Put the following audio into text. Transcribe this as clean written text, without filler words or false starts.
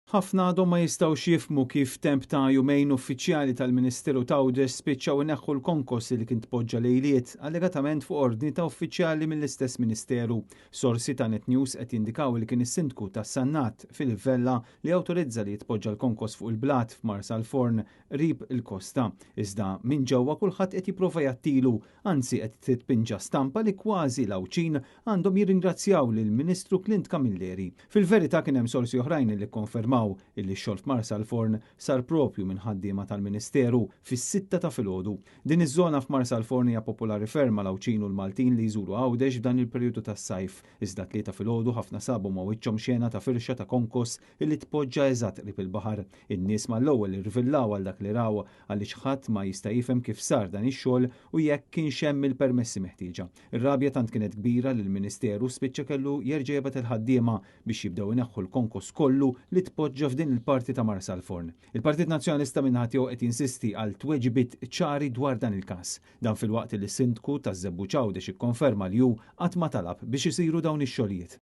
Ħafna għadhom ma jistgħux jifhmu kif f'temp ta' jumejn uffiċjali tal-Ministeru t'Għawdex spiċċaw ineħħu l-konkos li kien tpoġġa lejliet, allegatament fuq ordni ta' uffiċjali mill-istess Ministeru. Sorsi ta' Net News qed jindikaw li kien is-Sindku ta' Sannat, Philip Vella, li awtorizza li jitpoġġa l-konkos fuq il-blat f'Marsalforn, qrib il-kosta. Iżda minn ġewwa kulħadd qed jipprova jgħattilu, anzi qed titpinġa stampa li kważi l-Għawdxin għandhom jirringrazzjaw lill-Ministru Clint Camilleri. Fil-verità kien hemm sorsi oħrajn li kkonfermaw illi x-xogħol f'Marsalforn sar propju minn ħaddiema tal-Ministeru fis-sitta ta' filgħodu. Din iż-żona f'Marsalforn hija popolari ferm mal-Għawdxin u l-Maltin li jżuru Għawdex f'dan il-perjodu tas-sajf. Iżda t-Tlieta filgħodu ħafna sabu ma' wiċċhom xena ta' firxa ta' konkos illi tpoġġa eżatt qrib il-baħar. In-nies mal-ewwel irrivillaw għal dak li raw għaliex ħadd ma jista' jifhem kif sar dan ix-xogħol u jekk kienx hemm il-permessi meħtieġa. Ir-rabja tant kienet kbira li l-Ministeru spiċċa kellu jerġa' jibgħat il-ħaddiema biex jibdew ineħħu l-konkos kollu li tpoġġa f'din il-parti ta' Marsalforn. Il-Partit Nazzjonalista min-naħa tiegħu qed jinsisti għal tweġibiet ċari dwar dan il-każ. Dan filwaqt li s-Sindku taż-Żebbuġ Għawdex ikkonferma li hu qatt ma talab biex isiru dawn ix-xogħlijiet.